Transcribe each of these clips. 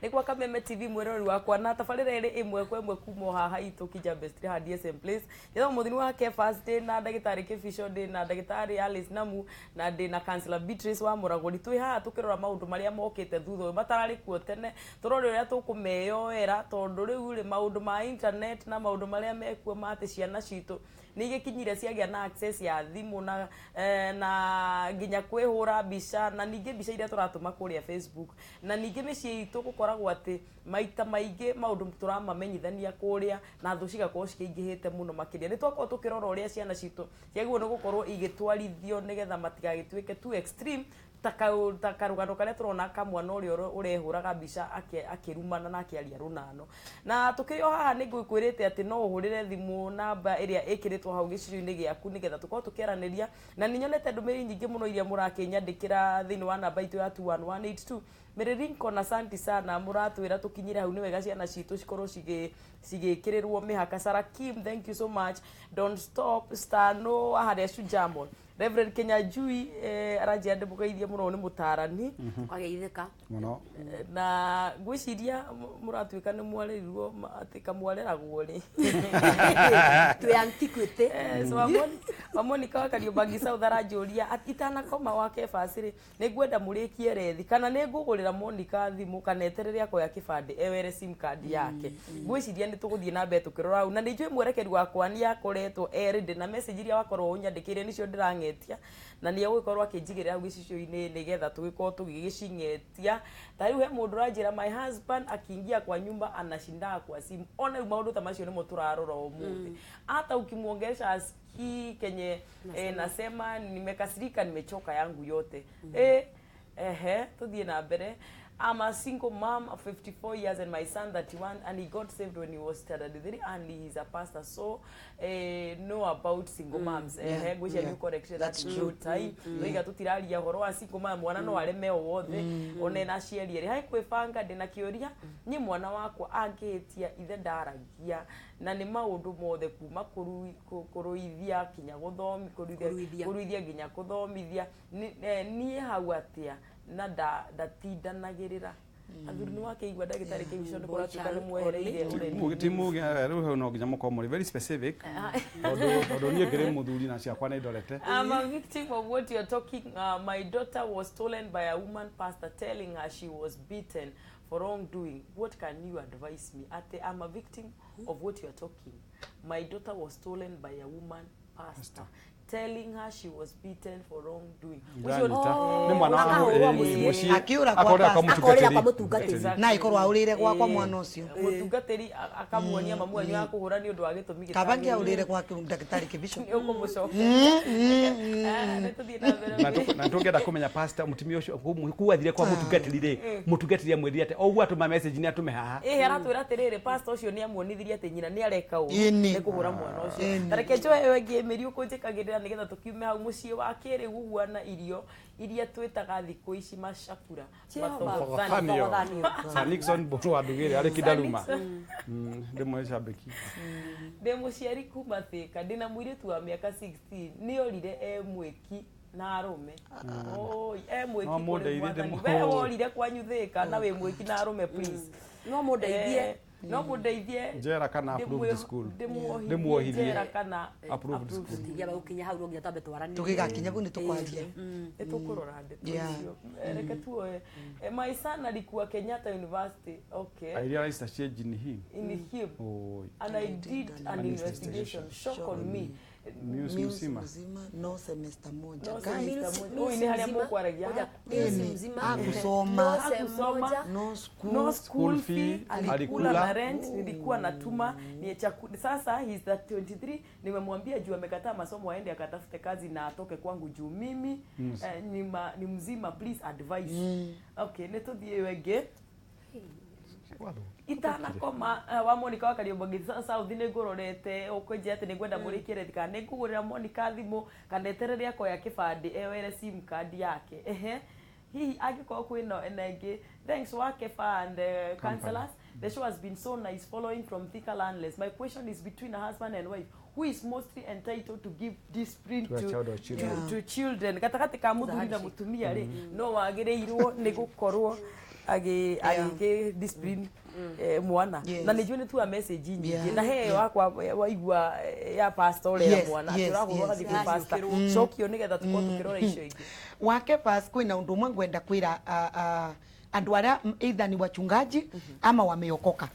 Nĩ gwa Kameme TV, mwĩroreri wakwa, na tabarĩra ĩrĩ ĩmwe kwa ĩmwe kuma o haha itũ Kijabe Street, haha DSM Place. Njĩtagwo Mũthoni wa Kefas, ndĩ na ndagĩtarĩ Kĩbico, ndĩ na ndagĩtarĩ Alice Namu, na ndĩ na Councillor Beatrice wa Mũragũri. Twĩ haha tũkĩrora maũndũ marĩa mokĩte thutha ũyũ matararĩ kuo tene, tũrore ũrĩa tũkũmeyoera, tondũ rĩu rĩ, maũndũ ma internet na maũndũ marĩa mekuo ma atĩ ciana citũ nĩ igĩkinyire ciagĩa na access ya thimũ na na nginya kwĩhũra mbica, na ningĩ mbica iria tũratũma kũrĩa Facebook, na ningĩ mĩciĩ itũ gũkoragwo atĩ maita maingĩ maũndũ tũramamenyithania kũrĩa, na thũ cigakorwo cikĩingĩhĩte mũno makĩria. Nĩ twakorwo tũkĩrora ũrĩa ciana citũ ciagĩrĩirwo nĩ gũkorwo igĩtwarithio nĩgetha matigagĩtuĩke too extreme, ta karũgano karĩa tũrona ka mwana ũrĩa ũrehũraga mbica akĩrumana na akĩaria rũnano. Na tũkĩrĩ o haha, nĩ ngwĩkwĩrĩte atĩ no ũhũrĩre thimũ namba ĩrĩa ĩkĩrĩtwo hau gĩcicio-inĩ gĩaku nĩgetha tũkorwo tũkĩaranĩria. Na nĩ nyonete ndũmĩrĩri nyingĩ mũno iria mũrakĩnyandĩkĩra thĩinĩ wa namba itũ ya 21182. Mĩrĩrinko na asante sana, mũratwĩra tũkinyire hau, nĩ wega ciana citũ cikorwo cigĩkĩrĩrwo mĩhaka. Sarakim, thank you so much. Don't stop stano wa harĩa Shujamon. Reverend Kenyajui aranjĩra ndĩmũgeithie mũno, nĩ mũtarani. Wageithĩka. Mũno. Na ngwĩciria mũratuĩka nĩ mwarerirwo atĩ kamwareragwo rĩ. Twĩ antiquity. So wa Monica wa Kariobangi South aranjũria itanakoma wa Kefas rĩ, nĩ ngwenda mũrĩkie rethi kana nĩ ngũgũrĩra Monica thimũ kana eterere akoya kĩbandĩ ewere sim card yake. Ngwĩciria nĩ tũgũthiĩ na mbere tũkĩrora hau, na nĩ njũĩ mwerekeri wakwa nĩ akoretwo e ready na message iria wakorwo ũnyandĩkĩire nĩcio ndĩrang'etia, na nĩ egũgĩkorwo akĩnjigĩrĩra hau gĩcicio-inĩ nĩgetha tũgĩkorwo tũgĩgĩcing'etia. Ta rĩu he mũndũ ũranjĩra, "My husband akiingia kwa nyumba anashindaa kwa simu." Ona rĩu maũndũ ta macio nĩmo tũrarora ũmũthĩ. Hata ukimwongelesha asikii kenye nasema nimekasirika, nimechoka yangu yote. Ehe, tuthiĩ na mbere. I'm a single mom of 54 years and my son 31, and he got saved when he was standard 3 and he is a pastor, so know about single moms. Ehe, ngwĩciria you corrected that That's in true. no time. Toiga tũtiraria ũhoro wa single mom, mwana no areme o wothe ona ena aciari erĩ. Hai kwĩbanga, ndĩna kĩũria niĩ, mwana wakwa angĩhĩtia ithe ndaragia na nĩ maũndũ mothe kuma kũruithia kinya gũthomi kũruithia. Kũruithia. Kũruithia nginya kũthomithia. Niĩ hau atĩa na ndatindanagĩrĩra athuri nĩ wakĩigua ndagĩtarĩ kĩgucio nĩ kũratuĩka nĩ mwehereire ũreri. Ti muge rĩu hau no nginya mũkorwo mũrĩ very specific, tondũ niĩ ngĩrĩ mũthuri na ciakwa nĩ ndorete. I'm a victim of what you're talking. My daughter was stolen by a woman pastor telling her she was beaten for wrongdoing. What can you advise me? Ate, I'm a victim of what you're talking. My daughter was stolen by a woman pastor telling her she was beaten for wrongdoing. Ndĩranyita. Nĩ mwana wa Akahũrwo ĩĩ, mũciĩ. mũciĩ. Akĩũra kwa Akorera kwa pastor. Akorera kwa mũtungatĩri. mũtungatĩri. Exactly. Na ikorwo aũrĩire gwakwa mwana ũcio. Mũtungatĩri akamuonia mamu wanyu akũhũra nĩ ũndũ wa gĩtũmi. Kaba ngĩaũrĩire kwa ndagĩtarĩ Kĩbico. Nĩ ũkũmũcokeria. Nĩ tũthiĩ na mbere. Na tũngĩenda kũmenya pastor mũtumia ũcio kuu athire kwa mũtungatĩri rĩ, mũtungatĩri amwĩrire atĩ o ũguo atũma message nĩ atũme haha. Ĩhĩ, aratwĩra atĩrĩrĩ, pastor ũcio nĩ amuonithirie atĩ nyina nĩ areka ũru Ĩni. nĩ kũhũra mwana ũcio. Ta reke njoe ĩyo ĩngĩ mĩri ũkũnjĩkagĩrĩra nĩgetha tũkiume hau. Mũciĩ wa kĩrĩu ũguana irio iria twĩtaga thikũ ici macakura. Jehova. Mathogothani. Mathogothani. Sir Nixon Mbũrũ wa Ndugĩrĩ arĩ Kindaruma. Ndĩmwe cambĩki. Ndĩ mũciari kuma Thĩka, ndĩna mũirĩtu wa mĩaka 16, nĩ orire e mwĩki na arũme. Oi, e mwĩki No kũrĩ mũndeithie. Mwathani. We worire kwanyu Thĩka na wĩ mwĩki na arũme, please. No mũndeithie. No mũndeithie. Njera kana approved school. Ndĩmuohithie. Ndĩmuohithie. Njera kana Approved school. Tũtingĩamba gũkinya hau, no nginya twambe twaranĩrie. Tũgĩgakinya bau nĩ tũkwaria. Nĩ tũkũrora ndeto icio. Reke tuoe. My son alikuwa Kenyatta University, okay. I realized a change in him. In him. Oi. And I did an investigation. Shock on me. News Mills mzima. mzima, no semester moja. No Guys, semester moja. Oi, nĩ harĩa mũkwaragia. Ngoja, Mills Ĩni. mzima. Hakusoma. No sem Hakusoma. moja. No school. No school School fee, fee, alikula alikula. na rent nilikuwa natuma ni chakula. Sasa he's the 23, nimemwambia juu amekataa masomo aende akatafute kazi na atoke kwangu juu mimi ni mzima. Please advice. Okay, nĩ tũthiĩ ĩyo ĩngĩ itanakoma. Wa Monica wa Kariobangi South, nĩ ngũrorete ũkũnjĩra atĩ nĩ ngwenda mũrĩkie rethi kana nĩ ngũgũrĩra Monica thimũ kana eterere akoya kĩbandĩ ewere sim card yake. Ehe, hihi angĩkorwo kwĩna na ĩngĩ. Thanks Wakefa and counselors, the show has been so nice following from Thika Landless. My question is, between a husband and wife, who is mostly entitled to give discipline To a child or children? To children? Gatagatĩ ka mũthuri na mũtumia rĩ, no wagĩrĩirwo nĩ gũkorwo Agä discipline mwana. Yes. Na nä njuä nä tua message nyingä Yeah. na he wakwa waigua ya pastor ũrera Yes, mwana yes, atä ũrahũrwo yes, agathiĩ kwĩ yes. pastor cokio nä getha tũkorwo tũkĩrora icio ingĩ. Wake pas kwina undu umwe ngwenda kwira andu aria either ni wachungaji ama wameokoka.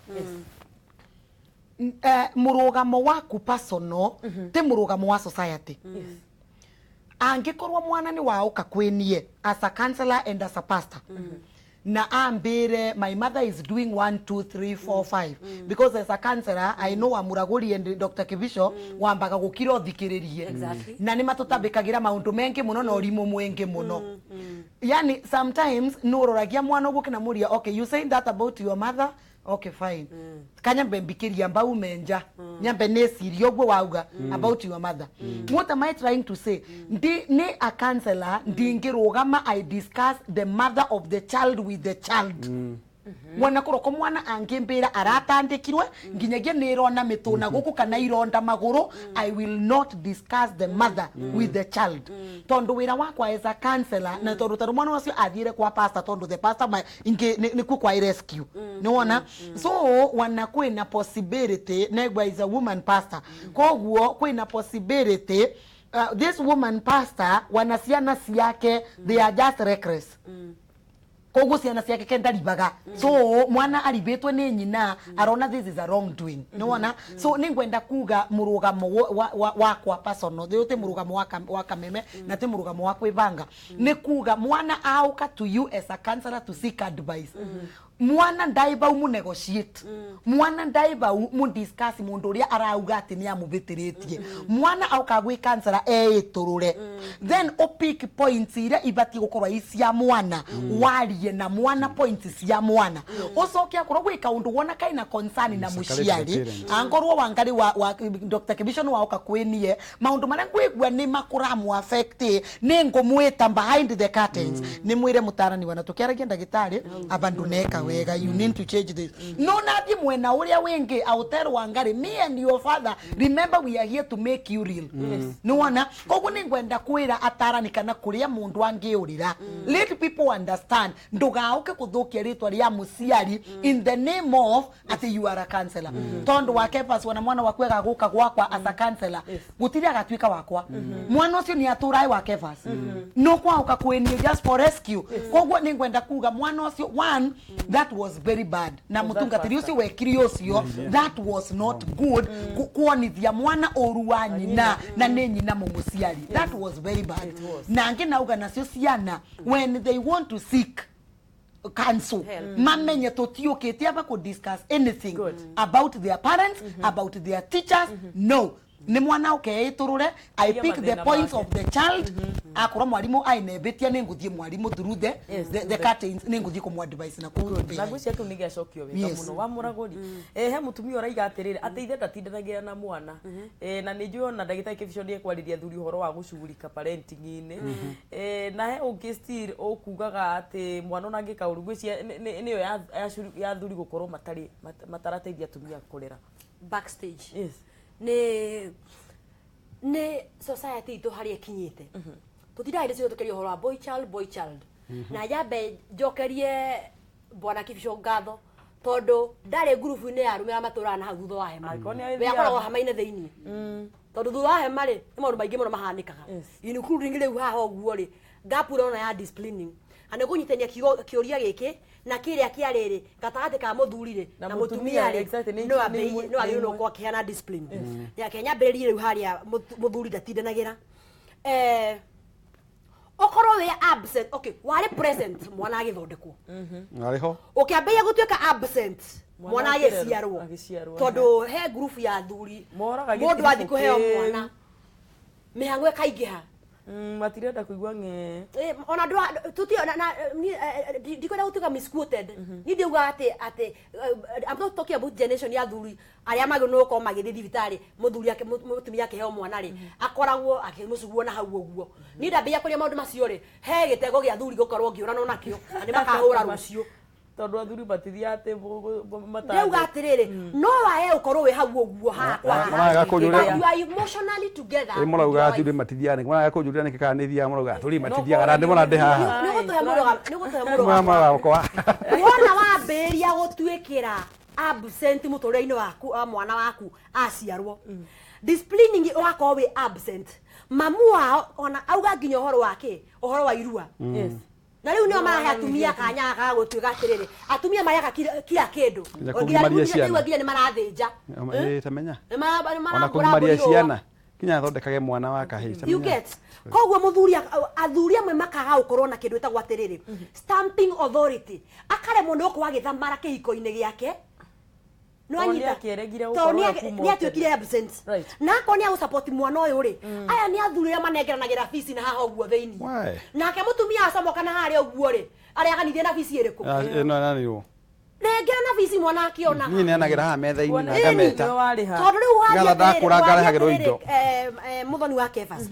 Murugamo waku personal ti murugamo wa society. Angikorwo mwana ni waoka kwinie as a counselor and as a pastor na ambire my mother is doing 1 2 3 4 5, because as a counselor I know Amuraguri and Dr. Kibicho wambaga gukira uthikiririe. Exactly. Na nä matå maundu mengi muno na ũrimũ mwingi muno. Yani sometimes nä ũroragia mwana ũguo kĩnamuria, okay, you saying that about your mother, okay, fine, kanyambe mbikiria mbau menja nyambe nĩcirie ũguo wauga about your mother. What am I trying to say? Ndi nĩ a counselor, ndingĩrũgama I discuss the mother of the child with the child. Mwana kũroko mwana angĩmbĩra aratandĩkirwe nginyagia nĩ ĩrona mĩtũna gũkũ kana ironda magũrũ, I will not discuss the mother with the child, tondũ wĩra wakwa as a counselor na tondũ mwana ũcio athiĩre kwa pastor, tondũ the pastor ingĩ nĩkuo kwa rescue nĩwona. So wana kwĩna possibility negwa is a woman pastor, koguo kwĩna possibility this woman pastor wana ciana ciake, they are just reckless, koguo ciana ciake kenda ribaga. So mwana aribĩtwe nĩ nyina arona this is a wrong doing, nĩwona. So nĩ ngwenda kuga mũrũgamo wakwa personal thĩ ti mũrũgamo wa kameme na ti mũrũgamo wa kwĩbanga, nĩ kuga mwana auka to you as a counselor to seek advice, mwana ndaibau mu negotiate, mwana ndaibau mu discuss mundu uria arauga ati ni amubitiritie. Mwana auka gwi counselor eiturure, then o pick points iria ibati gukorwo i cia mwana, warie na mwana points cia mwana, ucoke akorwo gwi kaundu wona kaina concern na Sakarĩte the muciari. parent. Angorwo wangari wa Dr. Kibisho waoka kwinie maundu maria ngwigua ni makuramu affect, ni ngumwita behind the curtains ni mwire mutarani wana tukiaragia ndagitari abandu neka wega, you need to change this. No nathi mwena uria wingi auter wangari, me and your father, remember we are here to make you real, ni wona. Koguo ni ngwenda kwira atarani kana kuria mundu angiurira, let people understand ndugauke kuthukia ritwa ria muciari in the name of ati you are a counselor, tondu wa Kephas wana mwana waku agaguka gwakwa as a counselor gutiri agatuika wakwa, mwana ucio ni aturae wa Kephas no kwauka kwinie just for rescue. Koguo ni ngwenda kuga mwana ucio, one, that was very bad na Was that mutungatiri ucio wekire ucio, that was not good. Kuonithia mwana ũru wa nyina na nĩ nyina mũmũciari, that was very bad. Na ngĩ nauga nacio ciana when they want to seek counsel mamenye tutiũkĩte aba kũ discuss anything Good. about their parents, about their teachers. No nĩ mwana ũkeĩtũrũre, I Iria pick the mathĩna points make. of the child. Akorwo mwarimũ ainembĩtia nĩ ngũthiĩ mwarimũ through the, Yes, the, through the the- curtains nĩ ngũthiĩ kũmũ advice na kũu Na behind. ngwĩciria kĩu nĩ gĩacokio wega Yes. mũno wa mũragũri. He mũtumia ũraiga atĩrĩrĩ atĩ ithe ndatindanagĩra na mwana. Na nĩ njũĩ ona ndagĩtarĩ Kĩbico nĩ ekwarĩria athuri ũhoro wa gũcugurika parenting-inĩ. Na he ũngĩ still ũkugaga atĩ mwana ona angĩka ũru, ngwĩciria nĩyo ya athuri gũkorwo matarĩ matarateithia atumia kũrera. Backstage. Yes. Nĩ society itũ harĩa ĩkinyĩte tũtindaga hĩndĩ ciothe tũkĩaria ũhoro wa boy child, boy child, na nyambe njokerie bwana Kibico ngatho tondũ ndarĩ ngurubu-inĩ ya arũme arĩa matũraga na hau thutha wa hema. Angĩkorwo nĩ we athiaga- akoragwo hema-inĩ thĩiniĩ, tondũ thutha wa hema rĩ nĩ maũndũ maingĩ mũno mahanĩkaga, including rĩu haha ũguo rĩ gap ũrona ya disciplining na nĩ ngũnyitania kĩũria gĩkĩ na kĩrĩa kĩa rĩrĩ gatagatĩ ka mũthuri rĩ Na na mũtumia, mũtumia rĩ exactly, no no agĩrĩirwo nĩ imwe. gũkorwo akĩheana discipline yake. Nyambĩrĩrie rĩu harĩa mũthuri ndatindanagĩra, ũkorwo wĩ absent, okay, warĩ present mwana agĩthondekwo, Arĩ ho. ũkĩambĩrĩria gũtuĩka absent Mwana mwana akĩrerwo, agĩciarwo, agĩciarwo, tondũ he ngurubu ya athuri Moraga mũndũ gĩtiribũ athiĩ kũheo kĩu. mwana mĩhang'o ĩkaingĩha. Matirenda kũigua ng'e. Ona ndwa tutio na ndikwenda gutuika misquoted, ni ndiuga ati I'm not talking about generation ya athuri aria magĩrĩirwo nĩ gũkorwo magĩthiĩ thibitarĩ mũthuri ake mũtumia akĩheo mwana rĩ akoragwo akĩmũcugua na hau ũguo. Niĩ ndambĩrĩria kũrĩa maũndũ macio rĩ he gĩtego gĩa athuri gũkorwo ngĩũranwo nakĩo na nĩ makahũra rũciũ. Tondũ athuri matithiaga atĩ Ndauga atĩrĩrĩ, no wae ũkorwo wĩ hau ũguo Maraga kũnyũrĩra. you are emotionally together. together. Ĩ mũrauga athuri matithiaga nĩkĩ? Mũraga kũnjũria nĩkĩ kana nĩ thiaga mũrauga athuri matithiaga na ndĩmona ndĩ haha. Nĩ gũtũhe mũrũgamo, nĩ gũtũhe mũrũgamo. Mũrauga Wona wambĩrĩria gũtuĩkĩra absent mũtũrĩre-inĩ waku wa mwana waku aciarwo, disciplining ũgakorwo wĩ absent, mamu wao ona auga nginya ũhoro wa kĩ, ũhoro wa irua. Yes. Na rĩu nĩo marahe atumia kanya ga gũtuĩka atĩrĩrĩ, atumia mareka kila kĩndũ. Nginya kũgimaria ciana. Nginya nĩ marathĩnja. Ĩ tamenya. Nĩ mara- nĩ Ona marambũra kũgimaria mbũri ũũ. ciana kinya athondekage mwana wa kahĩĩ. You get? Koguo muthuri, athuri amwe makaga gukorwo na kindu gitagwo atiriri, stamping authority, akaremwo nĩ gũkorwo agĩthamara kĩhiko-inĩ gĩake. Nĩ Tondũ wanyita? nĩakĩregire Tondũ gũkorwo kuma nĩ atuĩkire absent. Right. Na akorwo nĩ agũsupport mwana ũyũ rĩ, aya nĩ athuri arĩa manengeranagĩra bici na haha ũguo thĩinĩ. Why? Nake mũtumia acomoka na harĩa ũguo rĩ, arĩaganithie na bici ĩrĩkũ? Ĩno nanirwo. Nengera na bici mwana akĩonaga. Niĩ neanagĩra haha metha-inĩ na Kuona- ngameta. Nĩwe warĩha. Tondũ rĩu wathiĩ Nĩgetha atĩrĩrĩ, ndakũra wathiĩ ngarehagĩrwo atĩrĩrĩ, indo. Mũthoni wa Kefas,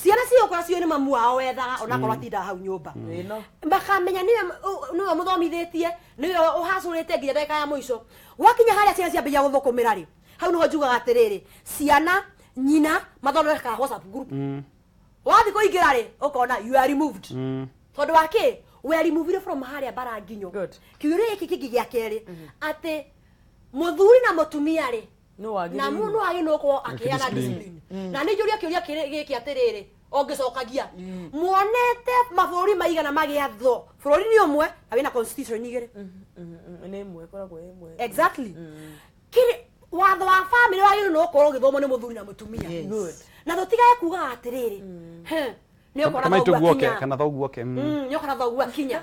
ciana cigũkũra ciũĩ nĩ mamu wao wethaga onakorwo atindaga hau nyũmba. Ĩno. Makamenya nĩwe mũthomithĩtie, nĩwe ũhacũrĩte nginya ndagĩka ya mũico. Gwakinya harĩa ciana ciambĩrĩria gũthũkũmĩra rĩ, hau nĩho njugaga atĩrĩrĩ, ciana nyina mathondekaga WhatsApp group. Wathiĩ kũingĩra rĩ, ũkona you are removed. Tondũ wa kĩ? We are removed from harĩa bara nginyo. Good. Kĩũria gĩkĩ kĩngĩ gĩa kerĩ, atĩ mũthuri na mũtumia rĩ, Nũ wagĩrĩirwo? na mũndũ agĩrĩirwo gũkorwo akĩheana Discipline. discipline. Na nĩ njũria kĩũria gĩkĩ atĩrĩrĩ, ũngĩcokagia muonete mabũrũri maigana magĩathwo bũrũri nĩ ũmwe na wĩna constitution igĩrĩ? Nĩ ĩmwe, ĩkoragwo ĩ ĩmwe. Exactly. Kĩrĩ watho wa family wagĩrĩirwo nĩ gũkorwo ũgĩthomwo nĩ mũthuri na mũtumia. Yes. Good. Na tũtigage kugaga atĩrĩrĩ, "He, nĩ ũkona Kama thoguo ituguo oke akinya." kana thoguo oke. Nĩ ũkona thoguo akinya,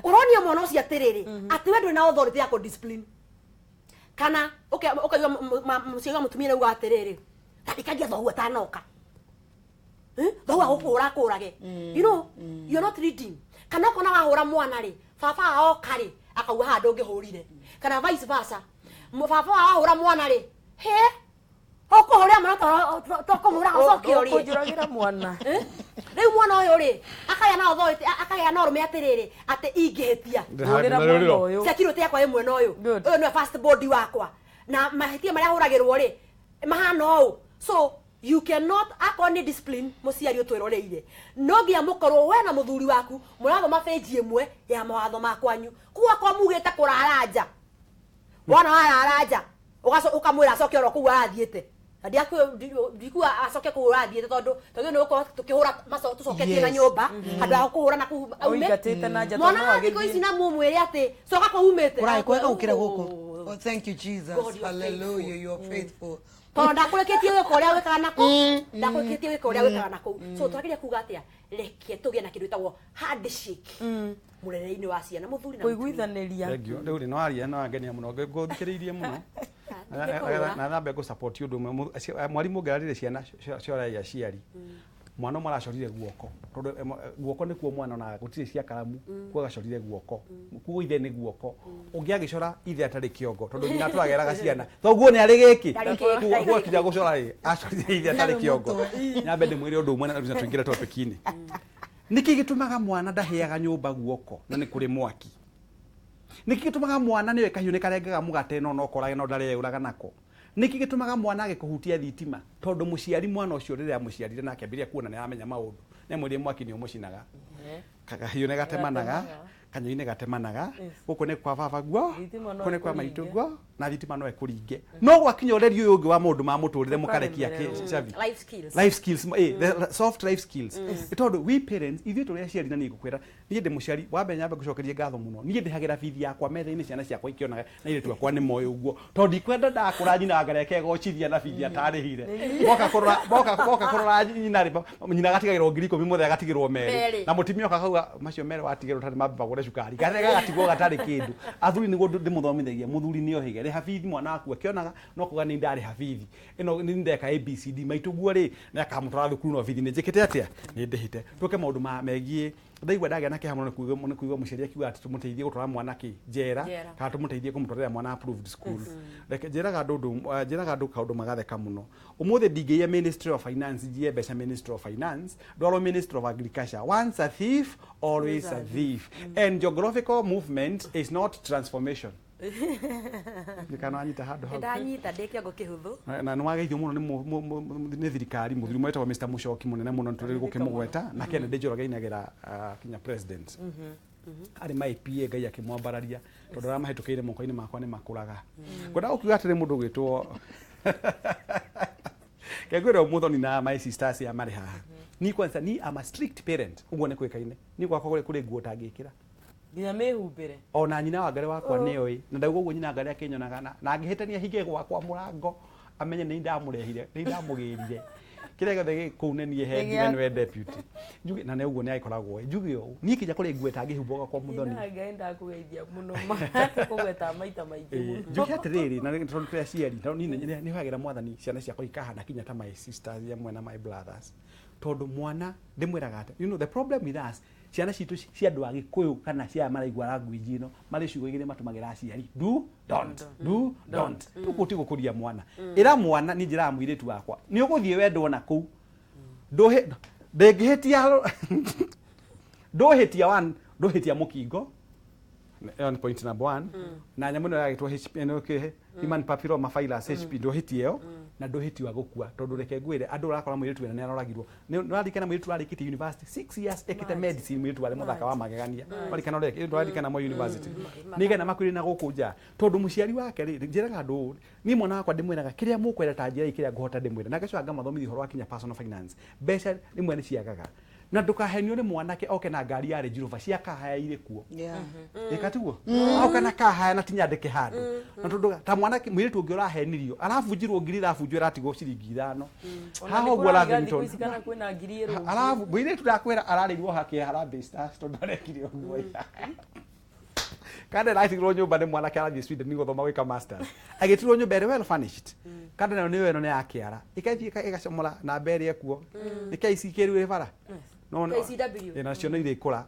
ũronia mwana ũcio atĩrĩrĩ, atĩ we ndũrĩ na authority ya kũ-discipline. Kana ũkaigua mũciari wa mũtumia nĩauga atĩrĩrĩ, tandĩkagia thoguo atanoka. Thoguo agũkũhũra akũrage. You know, you're not reading. Kana ũkona wahũra mwana rĩ, baba oka rĩ, akauga haha ndũngĩhũrire. Kana vice versa, baba wao wahũra mwana rĩ, he ũkũhũrĩra mwana tokũmũhũra ũcoke ũrie. Ũkũnjũragĩra mwana. Rĩu mwana ũyũ rĩ, akagĩa na authority, akagĩa na ũrũme atĩrĩrĩ, atĩ ingĩhĩtia, Hũrĩra mwana ũyũ. security yakwa ĩ mwena ũyũ. Good. Ũyũ nĩwe first body wakwa, na mahĩtia marĩa hũragĩrwo rĩ mahana ũũ. So you cannot, akorwo nĩ discipline mũciari ũtwĩroreire, no nginya mũkorwo we na mũthuri waku mũrathoma page ĩmwe ya mawatho ma kwanyu. Koguo akorwo mugĩte kũrara nja, wona warara nja, ũkamwĩra acoke oro kũu arathiĩte. Na ndikuga acoke kũu ũrathiĩte, tondũ tondũ nĩ gũkorwo tũkĩhũra maco tũcoketie na Yes. nyũmba handũ ha kũhũra na kũu aume. Ũingatĩte na nja Mwana tondũ wa no thikũ agĩthiĩ. ici na mũmwĩre atĩ coka kũu umĩte. Kũraĩ kwega gũkĩra gũkũ. Oh, thank you, Jesus. God, you are Hallelujah, you are faithful. Tondũ ndakũrĩkĩtie gwĩka ũrĩa wĩkaga na kũu, ndakũrĩkĩtie gwĩka ũrĩa wĩkaga na kũu. So twagĩrĩire kuga atĩa? Reke tũgĩe na kĩndũ gĩtagwo handshake mũrerere-inĩ wa ciana, mũthuri na mũtumia. Kũiguithanĩria. Thank you. Rĩu rĩ no aria no angenia mũno ngũthikĩrĩirie mũno. Na nambe ngũ support ũndũ ũmwe. Mwarimũ ũngĩrarire ciana cioragia aciari, mwana ũmwe aracorire guoko tondũ guoko nĩkuo mwana onaga gũtirĩ cia karamu, kuo agacorire guoko, kuo ithe nĩ guoko ũngĩ agĩcora ithe atarĩ kĩongo, tondũ nyina tũrageraga ciana thoguo nĩ arĩ gĩkĩ. Ndarĩ gĩkĩ. Kuo akinya gũcora rĩ, acorire ithe atarĩ Ndarĩ kĩongo. mũtwe. Nyambe ndĩmwĩre ũndũ ũmwe na tũingĩre topic-inĩ. Nĩkĩ gĩtũmaga mwana ndahĩaga nyũmba guoko na nĩ kũrĩ mwaki? Nĩkĩ gĩtũmaga mwana nĩwe kahiũ nĩ karengaga mũgate no no korage no ndareyũraga nako? Nĩkĩ gĩtũmaga mwana agĩkũhutia thitima? Tondũ mũciari mwana ũcio rĩrĩa amũciarire na akĩambĩrĩria kuona nĩ aramenya maũndũ, nĩamwĩrire mwaki nĩ ũmũcinaga, kahiũ nĩ gatemanaga, kanyũi nĩ gatemanaga, gũkũ nĩ kwa baba guo, Thitima no kũ nĩ kwa ĩkũringe. maitũ guo, na thitima no ĩkũringe. No gwakinya ũreri ũyũ ũngĩ wa maũndũ ma mũtũrĩre mũkarekia Ũkaremererwo. cabi. Life skills. Life skills, the soft life skills. Nĩ tondũ we parents, ithuĩ tũrĩ aciari, na niĩ ngũkwĩra niĩ ndĩ mũciari wambe nyambe ngũcokerie ngatho mũno. Niĩ ndĩhagĩra bithi yakwa metha-inĩ, ciana ciakwa ikĩonaga na airĩtu akwa nĩ moĩ ũguo, tondũ ndikwenda ndakũra nyina ngareke gocithia na bithi atarĩhire. Moka kũrora nyina rĩ, nyina agatigagĩrwo 10,000, mũthee agatigĩrwo merĩ, Merĩ. na mũtumia oka akauga macio merĩ watigĩrwo tarĩ mambe magũre cukari, karĩa gagatigwo gatarĩ kĩndũ. Athuri nĩguo ndĩmũthomithagia, mũthuri nĩ ohĩge rĩha bithi mwana waku akĩonaga, no kuga nĩ ndarĩha bithi ĩno, nĩ ndeka ABCD maitũ guo rĩ, nĩ akamũtwara thukuru, no bithi nĩ njĩkĩte atĩa, nĩ ndĩhĩte. Tũke maũndũ ma megiĩ ndaigua ndagĩa na kĩeha mũno nĩ kũigua mũciari akiuga atĩ tũmũteithie gũtwara mwana kĩ njera, Njera. kana tũmũteithie kũmũtwarĩra mwana approved school. Reke njĩraga andũ ũndũ, njĩraga andũ kaũndũ magatheka mũno. Ũmũthĩ ndingĩiya Ministry of Finance, njiye mbeca Ministry of Finance, ndwarwo Ministry of Agriculture. Once a thief, always a thief, and geographical movement is not transformation. Ndikana wanyita handũ hau. Ndanyita ndĩ kĩongo kĩhũthũ. Na nĩ wageithio mũno nĩ thirikari, mũthuri ũmwe wetagwo Mr. Muchoki, mũnene mũno, nĩ tũrĩ gũkĩmũgweta na Kennedy Njoroge ainagĩra kinya president arĩ ma APA. Ngai akĩmwambararia tondũ arĩa mahĩtũkĩire moko-inĩ makwa nĩ makũraga. Ngwenda gũkiuga atĩrĩ, mũndũ ũgwĩtwo kengwĩra mũthoni na my sisters ya marĩ haha, ni kwanza ni am a strict parent, ũguo nĩ kwĩkaine ni gwakwa kũrĩ nguo ũtangĩkĩra. Nginya mĩhumbĩre. Ona nyina wa Ngarĩ wakwa nĩoĩ, na ndauga ũguo nyina wa Ngarĩ akĩnyonaga na angĩhĩtania hinge gwakwa mũrango amenye nĩ ndamũrehire, nĩ ndamũgĩrire kĩrĩa gĩothe gĩ kũu, nĩ niĩ head. Nĩ gĩaku. Nĩwe deputy njuge na nĩ ũguo nĩ agĩkoragwo ĩ njuge ũũ, niĩ kinya kũrĩ nguo ĩtangĩhumbwo gwakwa mũthoni. Nyina Ngai, ndakũgeithia mũno, tũkũgweta maita maingĩ mũno. Njuge atĩrĩrĩ, na tondũ tũrĩ aciari, tondũ niĩ nĩ hoyagĩra Mwathani ciana ciakwa ikahana kinya ta my sisters amwe na my brothers, tondũ mwana ndĩmwĩraga atĩ you know the problem with us, ciana citũ cia andũ a Gĩkũyũ kana cia aya maraigua language ĩno, marĩ ciugo igĩrĩ matũmagĩra aciari: do, don't, do, don't. Rĩu ti gũkũria mwana. Ĩra mwana, niĩ njĩraga mũirĩtu wakwa, nĩ ũgũthiĩ wendwo na kũu, ndũhĩ ndĩngĩhĩtia, ndũhĩtia one, ndũhĩtia mũkingo. Ĩyo nĩ point number one. Na nyamũ ĩno yagĩtwo HP, ĩno kĩ human papilloma virus, HP, ndũhĩtie ĩyo na ndũhĩti wa gũkua, tondũ reke ngwĩre, andũ ũrakora mũirĩtu wena nĩ aroragirwo. Nĩ ũraririkana mũirĩtu ũrarĩkĩtie university 6 years ekĩte medicine, mũirĩtu warĩ mũthaka wa magegania, ũraririkana ũrĩa ũraririkana mo university nĩgetha makwĩre na gũkũ nja, tondũ mũciari wake rĩ, njĩraga andũ ũũ, niĩ mwana wakwa ndĩmwĩraga kĩrĩa mũkwenda ta njĩra kĩrĩa ngũhota ndĩmwĩra, na ngacoka ngamathomithia ũhoro wa kinya personal finance. Mbeca rĩmwe nĩ ciagaga, na ndũkahenio nĩ mwanake oke na ngari ya Range Rover cia kahaya irĩ kuo. Ĩka tiguo oka na kahaya na tinyandĩke handũ, na tondũ ta mwanake mũirĩtu ũngĩ ũrahenirio, arabunjirwo ngiri, irabunjwo, ĩratigwo ciringi 5. Ona Haha nĩ ũguo kũrariga thikũ Lavington. ici kana kwĩna ngiri ĩrũngi. Arabu mũirĩtu ndakwĩra ararĩirwo hake Harambee Stars tondũ arekire ũguo, kada ĩratigirwo nyũmba nĩ mwanake arathiĩ Sweden gũthoma gwĩka masters, agĩtigwo nyũmba ĩrĩ well furnished, kada nayo nĩyo ĩno nĩ ya kĩara, ĩgathiĩ ĩgacomora namba ĩrĩa ĩkuo nĩ KCK rĩu ĩrĩ bara. No, no. KCW. Ĩ, nacio nĩ irĩkũra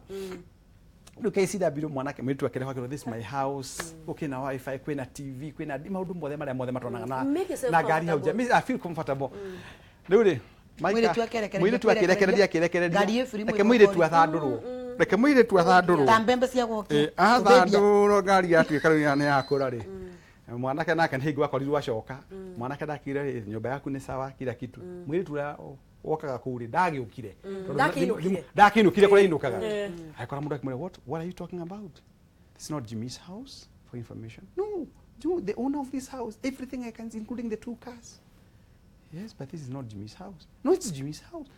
rĩu KCW. Mwanake mũirĩtu akĩreho akĩrwo, "This is my house, kwĩna wifi, kwĩna TV, kwĩna maũndũ mothe marĩa mothe matonaga na Make yourself na ngari hau nja." comfortable. I feel comfortable. Rĩu rĩ Mũirĩtu akĩrekereria, mũirĩtu akĩrekereria, akĩrekereria. Ngari ĩ free. Reke mũirĩtu athandũrwo, reke mũirĩtu athandũrwo. Ta mbembe cia gwokia. Ĩ, athandũrwo ngari yatuĩka rĩu nĩ yakũra rĩ, mwanake nake nĩ hingo akorirwo acoka. Mwanake ndakire nyũmba yaku nĩ sawa, kila kitu. Mũirĩtu ũrĩa wokaga kũu rĩ, ndagĩũkire. Tondũ Ndakĩinũkire. Ndakĩinũkire kũrĩa ainũkaga. Agĩkora mũndũ akĩmwĩra, What are you talking about? This is not Jimmy's house, for information." "No, you, the owner of this house, everything I can see, including the two cars." "Yes, but this is not Jimmy's house." "No, it's Jimmy's house."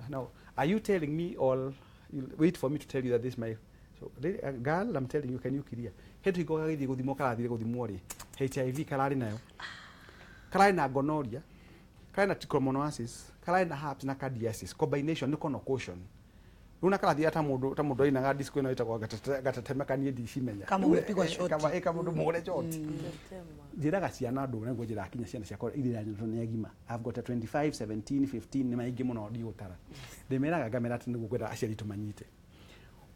"Now, are you telling me or you wait for me to tell you that this is my so lady, girl, I'm telling you, can you clear?" Hetu iko gagĩthiĩ gũthimwo, karathire gũthimwo rĩ, HIV kararĩ nayo, kararĩ na gonorrhea, kararĩ na trichomoniasis, kararĩ na herpes na candidiasis combination, nĩ concoction. Rĩu na karathiĩ ta mũndũ ainaga disco ĩno ĩtagwo gatetemeka, niĩ ndicimenya. Kamũndũ pigwa shoti. Kamũndũ mũgũre shoti. Njĩraga ciana andũ nĩguo njĩraga kinya ciana ciakwa iria tondũ nĩ agima. I've got a 25, 17, 15, nĩ maingĩ mũno ndigũtara. Ndĩmeraga ngamera atĩ nĩguo ngwenda aciari tũmanyite,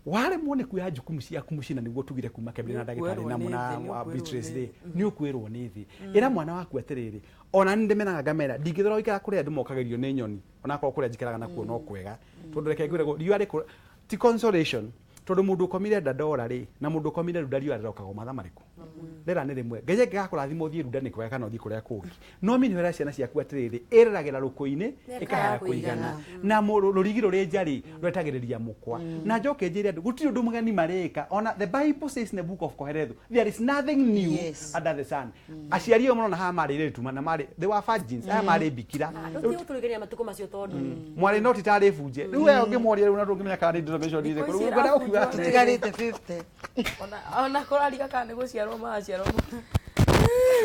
waremwo nĩ kuoya jukumu ciaku mũciĩ, na nĩguo tugire kuma kembere na ndagĩtarĩ Nĩ na ũkwĩrwo mũna nĩ thĩ, nĩ wa ũkwĩrwo Beatrice nĩ rĩ, nĩ ũkwĩrwo nĩ thĩ. Ĩra mwana waku atĩrĩrĩ, ona nĩ ndĩmeraga ngamera ndingĩthora gũikara kũrĩa andũ mokagĩrio nĩ nyoni, onakorwo kũrĩa njikaraga nakuo no kwega, tondũ reke ngwĩre riũa rĩkũ ti consolation, tondũ mũndũ ũkomire Dandora rĩ na mũndũ ũkomire Runda, riũa rĩrokagwo mathaa marĩkũ? Rĩera nĩ rĩmwe. Ngai angĩgakũrathima ũthiĩ Runda nĩ kwega, kana ũthiĩ kũrĩa kũngĩ, no mini hera ciana ciaku atĩrĩrĩ, ĩreragĩra rũkũ-inĩ ĩkahaya kũigana, na rũrigi rũrĩ nja rĩ rwetagĩrĩria mũkwa. Na njoke njĩre andũ gũtirĩ ũndũ mũgeni marĩka. Ona the Bible says in the book of Kohelethu, there is nothing new under the sun. Aciari ĩyo mũrona haha marĩ rĩtuma na marĩ, they were virgins, aya marĩ bikira. Tũtige gũtũrigania matukũ macio tondũ Mwarĩ no titarĩ bunje rĩu we ũngĩmoria rĩu na ndũngĩmenya kana nĩ denomination irĩkũ. Thikũ ici Rĩu ngwenda gũkiuga ĩrabunjwo. atĩrĩrĩ, Tutigarĩte 50. Ona kũrariga kana nĩ gũciarwo maraciarwo.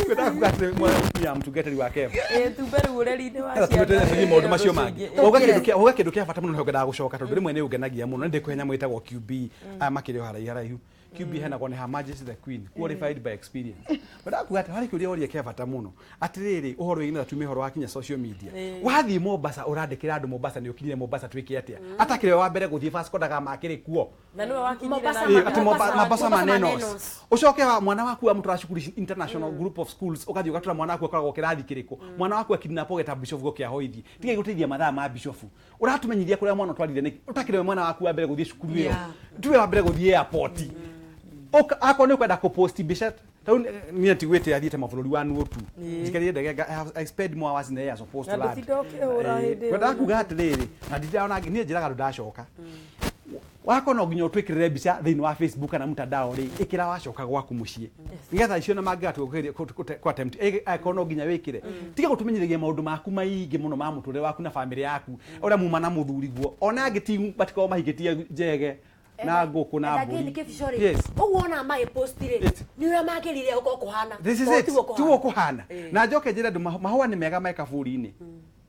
Ngwenda kuga atĩrĩ, mwana ya mũtungatĩri wa Keva. Ĩ, tumbe rĩu ũreri-inĩ wa Tũthiĩ ciana. maũndũ macio mangĩ. Ũcio ũngĩ. Wauga kĩndũ kĩa bata mũno nĩho ngwendaga gũcoka, tondũ rĩmwe nĩ ũngenagia mũno. Nĩ ndĩkũhe nyamũ ĩtagwo QB, aya makĩrĩ o haraihu haraihu. QB heanagwo nĩ Her Majesty the Queen, qualified by experience. Ngwendaga kuga atĩ harĩ kĩũria woria kĩa bata mũno atĩrĩrĩ, ũhoro wĩgiĩ na tume ũhoro wa kinya social media. Wathiĩ Mombasa ũrandĩkĩra andũ Mombasa nĩ ũkinyire Mombasa, twĩke atĩa atakĩrĩ we wa mbere gũthiĩ Vasco da Gama akĩrĩ kuo? Na nĩwe wakinyire. Mombasa na Ĩ, atĩ Mombasa Mombasa Manenos. Manenos. Ũcoke wa mwana waku amũtwara cukuru ici international group of schools, ũgathiĩ ũgatwara mwana waku akoragwo kĩrathi kĩrĩkũ, mwana waku akidnapwo geta bishofu gũkĩahoithi tiga gũteithia mathaa ma bishofu ũratũmenyithia kũrĩa mwana ũtwarire nĩkĩ ũtakĩrĩ we mwana waku wa mbere gũthiĩ cukuru ĩyo, Yeah. tiwe wa mbere gũthiĩ airport. Akorwo nĩ ũkwenda kũpost mbica. Tau niĩ tigwĩte athiĩte mabũrũri wa nuotu njikarire ndege I spend more hours in the air supposed to Na land. ndũtinda ũkĩhũra hĩndĩ ĩyo. Ngwendaga kuga atĩrĩrĩ, na ndiraona niĩ njĩraga andũ ndacoka wako no nginya ũtwĩkĩrĩre mbica thĩinĩ wa Facebook kana mtandao rĩ, ĩkĩra wacoka gwaku mũciĩ, nĩgetha icio na mangĩgatua kũ attempt angĩkorwo no nginya wĩkĩre. Tiga gũtũmenyithagia maũndũ maku maingĩ mũno ma mũtũrĩre waku na bamĩrĩ yaku, ũrĩa muma na mũthuri guo ona angĩ ti matikoragwo mahikĩtie njege na ngũkũ na mbũri. Kĩbico rĩ, Yes. ũguo ona magĩpost rĩ, Yes. nĩ ũrĩa magĩrire gũkorwo kũhana. This is Tondũ it. tiguo kũhana. Tiguo kũhana. Na njoke njĩre andũ mahũa nĩ mega me kaburi-inĩ.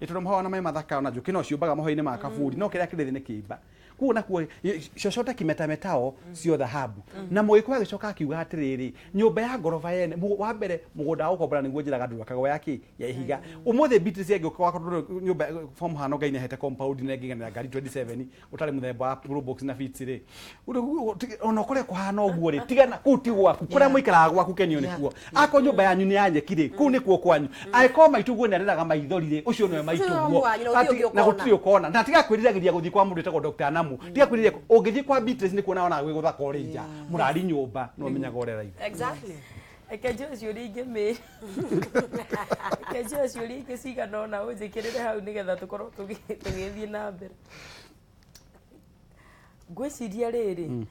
Ĩ tondũ mahũa na me mathaka, ona njũkĩ no ciũmbaga mahũa-inĩ ma kaburi, no kĩrĩa kĩrĩ thĩ nĩ kĩimba. Kuo nakuo cocote kimetametao cio dhahabu. Na mũgĩkũyũ agĩcoka akiuga atĩrĩrĩ, nyũmba ya ngoroba yene wa mbere mũgũnda wa gũkombora nĩguo njĩraga andũ ndwakagwo ya kĩ ya ihiga. Ũmũthĩ Beatrice angĩũka gwakwa, tondũ nyũmba for mũhano Ngai nĩahete compound na ĩngĩiganĩra ngari 27 ũtarĩ mũthemba wa Probox na Vitz rĩ, ona ũkore kũhana ũguo rĩ, tigana kũu ti gwaku, kũrĩa mũikaraga gwaku kenio nĩkuo. Akorwo nyũmba yanyu nĩ ya nyeki rĩ, kũu nĩkuo kwanyu. Angĩkorwo maitũguo nĩ arĩraga maithori rĩ, ũcio nĩwe maitũguo. Wanyu, na gũtirĩ ũngĩ Na ũkona. gũtirĩ ũkona. Na tiga kwĩriragĩria gũthiĩ kwa mũndũ wĩtagwo Dr. Namu, tiga kwĩrirĩria ũngĩthiĩ kwa Beatrice nĩ kuona onaga gwĩ gũthaka ũrĩ nja mũrari nyũmba no ũmenyaga ũrĩa raitha. Exactly. Reke njoe ciũria ingĩ mĩ reke njoe ciũria ingĩ cigana ũna ũnjĩkĩrĩre hau nĩgetha tũkorwo tũgĩthiĩ na mbere. Ngwĩciria rĩrĩ,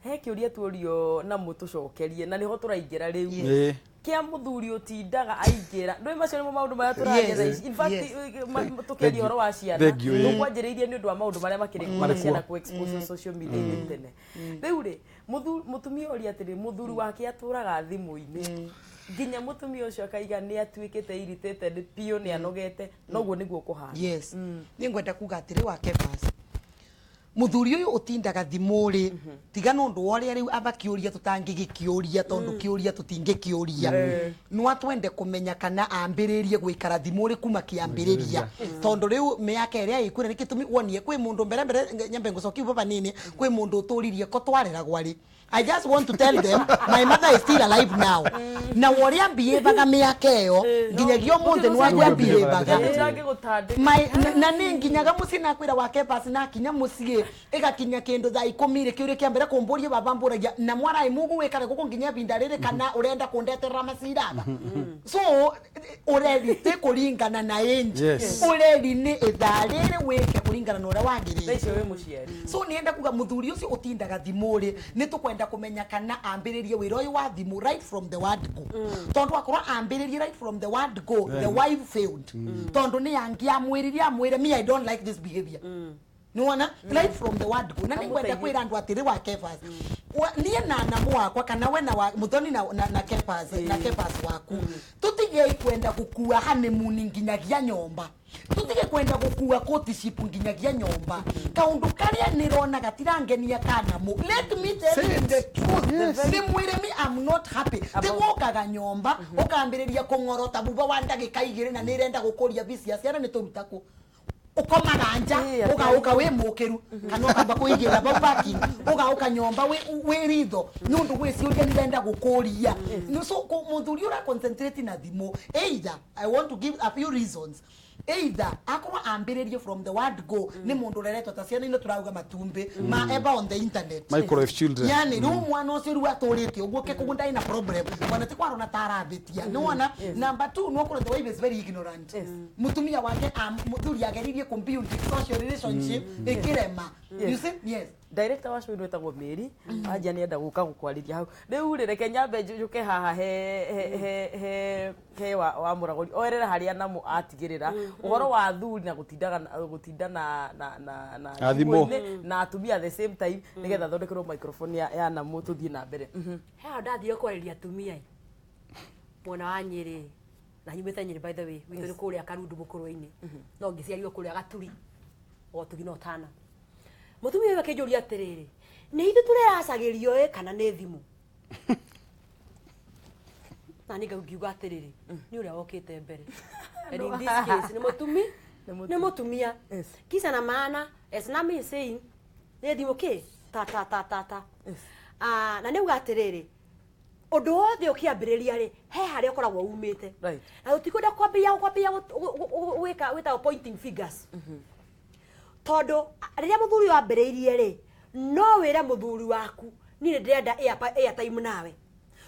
he kĩũria tuorio na mũtũcokerie, na nĩho tũraingĩra rĩu, kĩa mũthuri ũtindaga aingĩra ndũĩ. Macio nĩmo maũndũ marĩa tũraria thaa ici. In fact, tũkĩaria ũhoro wa ciana, Thank you, tũkwanjĩrĩirie nĩ ũndũ wa maũndũ marĩa makĩrĩ kuo na Marĩ kuo. ciana kũ expose social media-inĩ tene. Rĩu rĩ, mũtumia ũria atĩrĩ, mũthuri wake atũraga thimũ-inĩ nginya mũtumia ũcio akaiga nĩ atuĩkĩte irritated biũ, nĩ anogete, noguo nĩguo kũhana. Yes, nĩ ngwenda kuga atĩrĩ, wa Kefas, muthuri uyu utindaga thimu ri, tiga nundu wa uria riu aba kiuria tutangigikĩũria, tondu kiuria tutingĩkĩũria, no atwende kumenya kana ambĩrĩrie gwikara thimu ri kuma kĩambĩrĩria, tondu riu mĩaka ĩrĩa ĩkuire nĩ gĩtũmi wonie kwĩ mũndũ mbere mbere nyambe ngũcokia baba nini kwĩ mũndũ ũtũririe ko twareragwa rĩ. I just want to tell them my mother is still alive now. Na ũrĩa mbiĩvaga mĩaka ĩyo nginyagia ũmũthĩ nĩ waguo mbiĩvaga. Ndangĩgũtandĩka. Na nĩ nginyaga mũciĩ na kwĩra wake basi na kinya mũciĩ ĩgakinya kĩndũ thaa 10 rĩ, kĩũria kĩa mbere kũmbũria baba mbũragia na mwaraĩ mugu wĩkare gũkũ nginya ibinda rĩrĩ kana ũrenda kũndeterera maciraba. So ũreri ti kũringana na age. Ũreri nĩ ithaa rĩrĩ wĩke kũringana na ũrĩa Thaa wagĩrĩire. icio wĩ mũciari. So nienda kuga muthuri ucio utindaga thimu ri, ni tukwenda kumenya kana ambiririe wira uyu wa thimu right from the word go, tondu akorwo ambiririe right from the word go, the wife failed, tondu ni angiamwiririe amwire, "Me, I don't like this behavior." Niwona, right from the word go. Na ningwenda kwira andu atiri, wa Kefas, niĩ na namu wakwa kana we na wa muthoni na Kefas na Kefas waku, tutigei kwenda gukua honeymoon nginyagia nyomba, tutige kwenda gukua courtship nginyagia nyomba. Kaundu karia nirona gatirangenia kanamu, let me tell Say you it. the truth. Ndimwire, me, I'm not happy. Tigũkaga nyomba ukambĩrĩria kũng'orota buba wa ndagĩka 2 na nĩrenda gũkũria bici ya ciana nĩ tũruta kũ ukomaga nja. Ugauka wi mukiru kana ukamba kuigĩra bau parking, ugauka nyomba wi ritho nĩ ũndũ gwĩ ciũria nĩrenda gũkũria. So mũthuri ũra concentrate na thimũ, either I want to give a few reasons, either akorwo ambĩrĩrie from the word go nĩ mũndũ ũreretwo ta ciana ino tũrauga matumbĩ ma ever on the internet. Microwave children. Yani riu mwana ũcio rĩu atũrĩte ũguo ke koguo ndarĩ na problem, ona ti kwarona ta arambĩtia nĩwona. Number two, no korwo the wife is very ignorant. Mutumia wake muthuri ageririe kũbuild social relationship ĩkĩrema, you see? Yes. Director wa show ĩno ĩtagwo Mary anja nĩenda gũka gũkwarĩria hau. Rĩu rĩ, reke nyambe njũke haha he wa mũragũri oerere harĩa namo atigĩrĩra ũhoro wa thuri na gũtindaga gũtinda na Na thimũ. thimũ-inĩ na atumia at the same time, nĩgetha thondekerwo microphone ya namo tũthiĩ na mbere. He ndathire kwarĩria atumia ĩ mwena wa Nyĩrĩ, na nyumĩte Nyĩrĩ, by the way. Gwitũ nĩ kũrĩa Karundu mũkũrwe-inĩ, no ngĩciarirwo kũrĩa Gaturi o Tugina Ũtana. Mũtumia ũyũ akĩnjũria atĩrĩrĩ, nĩ ithuĩ tũreracagĩrio ĩ kana nĩ thimũ? Na niĩ ngiuga atĩrĩrĩ, nĩ ũrĩa wokĩte mbere, and in this case nĩ mũtumi. Nĩ mũtumia. Nĩ mũtumia. Kisa na maana, as Nami is saying, nĩ thimũ kĩ ta ta ta ta ta. Ah, na nĩ uga atĩrĩrĩ, ũndũ wothe ũkĩambĩrĩria rĩ, he harĩa ũkoragwo umĩte. Na tũtikwenda kwambĩrĩria gwĩka wĩtagwo pointing fingers, tondũ rĩrĩa mũthuri wambĩrĩirie rĩ, no wĩre mũthuri waku, niĩ nĩ ndĩrenda airtime nawe,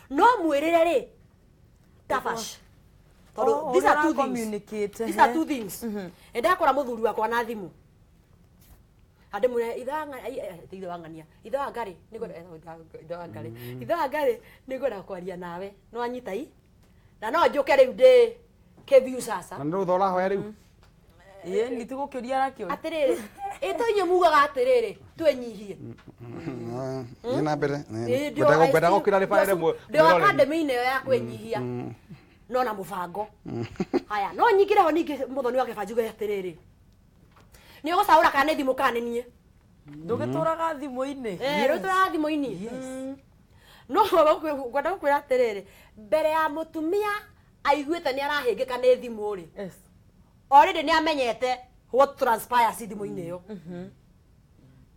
No mwĩrĩre rĩ tabash, tondũ Oh, these are ũrĩa two things. ũra-communicate, These are two things. Ndakora mũthuri wakwa na thimũ, andĩmwĩre ithe wa ng'ania, ithe wa ngarĩ, nĩngwenda ithe wa ngarĩ, ithe wa ngarĩ, nĩngwenda kwaria nawe, no anyita i na no njũke rĩu ndĩ kĩbiu sasa. Na nĩ rũtha ũrahoya rĩu. Ĩĩ, nĩ tigũkĩũria arakĩũria. Atĩrĩrĩ, ĩtũ inyuĩ mugaga atĩrĩrĩ twĩnyihie. Thiĩ na mbere. Ĩĩ, Ngwenda gũkĩra rĩbarĩre ndĩ mwĩroreri. academy-inĩ ĩyo ya kwĩnyihia no na mũbango. Haya, no nyingĩre ho ningĩ mũthoni wa kĩba njuge atĩrĩrĩ, nĩ ũgũcaũra kana nĩ thimũ kana nĩ niĩ. Ndũgĩtũraga thimũ-inĩ. Eh, rĩu tũraga thimũ-inĩ. No ngwenda gũkwĩra atĩrĩrĩ, mbere ya mũtumia aiguĩte nĩ arahĩngĩka nĩ thimũ rĩ, already nĩ amenyete what transpires thimũ-inĩ ĩyo.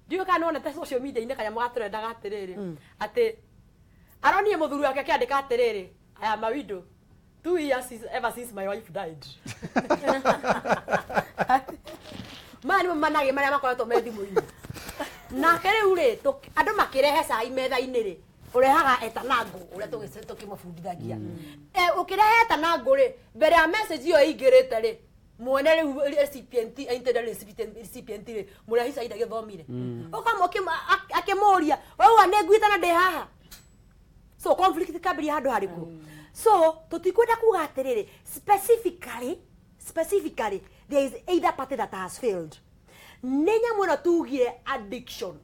Ndiũĩ kana nĩwonete social media-inĩ kanyamũ gatũrendaga atĩrĩrĩ, atĩ aronire mũthuri wake akĩandĩka atĩrĩrĩ, "I am a widow 2 years ever since my wife died." Maya nĩmo managĩ marĩa makoretwo me thimũ-inĩ. Nake rĩu rĩ, andũ makĩrehe cai metha-inĩ rĩ, ũrehaga etanangũ ũrĩa tũkĩmabundithagia. Eh, ũkĩrehe etanangũ rĩ, mbere ya message ĩyo ĩingĩrĩte rĩ, mwene rĩu recipient, intended recipient rĩ, mũrehi cai ndagĩthomire, akĩmũria, "Wauga nĩ nguĩte na ndĩ haha?" So conflict ĩkambĩrĩria handũ harĩkũ? So tũtikwenda kuga atĩrĩrĩ, specifically there is either party that has failed. Nĩ nyamũ ĩno tugire addiction,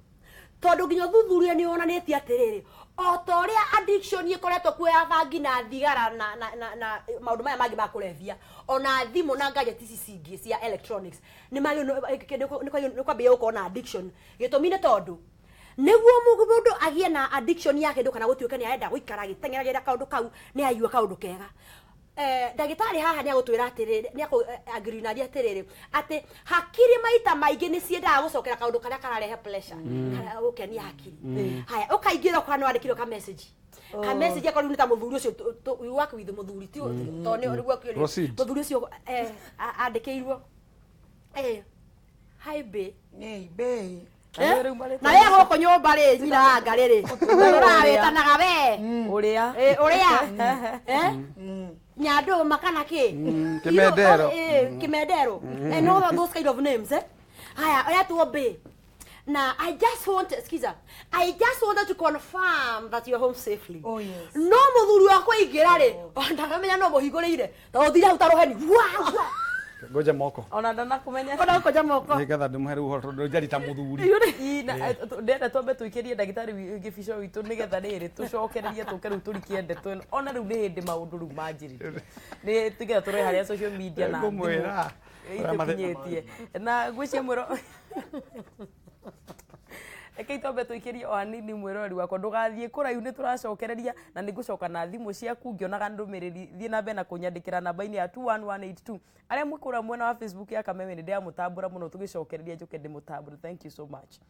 tondũ nginya ũthuthuria nĩ wonanĩtie atĩrĩrĩ, o ta ũrĩa addiction ĩkoretwo kuo ya bangi na thigara na maũndũ maya mangĩ ma kũrebia, ona thimũ na gadget ici cingĩ cia electronics nĩ magĩrĩirwo nĩ kwambĩrĩria gũkorwo na addiction. Gĩtũmi nĩ tondũ nĩguo mũndũ agĩe na addiction ya kĩndũ kana gũtuĩka nĩ arenda gũikara agĩteng'eragĩra kaũndũ kau, nĩ aigua kaũndũ kega. Eh, ndagĩtarĩ haha nĩ agũtwĩra atĩrĩrĩ, nĩ akũ agree naniĩ atĩrĩrĩ, atĩ hakiri maita maingĩ nĩ ciendaga gũcokera kaũndũ karĩa kararehe pleasure, karĩa gũkenia hakiri. Haya, ũkaingĩra ũkona nĩ wandĩkirwo ka message, ka message akorwo nĩ ta mũthuri ũcio you work with mũthuri ti tondũ nĩ work with Proceed. mũthuri ũcio, andĩkĩirwo, "Hi bae." Hey, bae. Na rĩu marĩtwa Na we gũkũ nyũmba rĩ, nyina wa ngarĩ rĩ, ũrawĩtanaga we ũrĩa. Eh, ũrĩa nyandũma kana kĩ. Kĩmendero. Kĩmendero and all of those kind of names. Eh, haya, ũretwo bae na "I just want, skiza, I just wanted to confirm that you're home safely." Oh, yes. No mũthuri wakwa aingĩra rĩ, ndakamenya no mũhingũrĩire tondũ thire hau ta rũheni. Wa wa. Ngoja moko. Ona ndanakũmenya. Ona ũkonja moko. Nĩgetha ndĩmũhe rĩu ũhoro tondũ njari ta mũthuri. Ndĩrenda twambe tũikĩrie ndagĩtarĩ gĩbico witũ nĩgetha rĩrĩ tũcokererie tũke rĩu tũrikie ndeto ĩno. Ona rĩu nĩ hĩndĩ maũndũ rĩu manjĩrĩria, nĩ tũgetha tũrore harĩa social media na thimũ Ngũmwĩra. itũkinyĩtie na ngwĩciria mwĩro. Rekei twambe tũikĩrie o hanini, mwĩroreri wakwa, ndũgathiĩ kũraihu, nĩ tũracokereria na nĩ ngũcoka na thimũ ciaku ngĩonaga ndũmĩrĩri. Thiĩ na mbere na kũnyandĩkĩra namba-inĩ ya 21182. Arĩa mwĩ kũrĩa mwena wa Facebook ya Kameme, nĩ ndĩramũtambũra mũno. Tũgĩcokereria njoke ndĩmũtambũre. Thank you so much.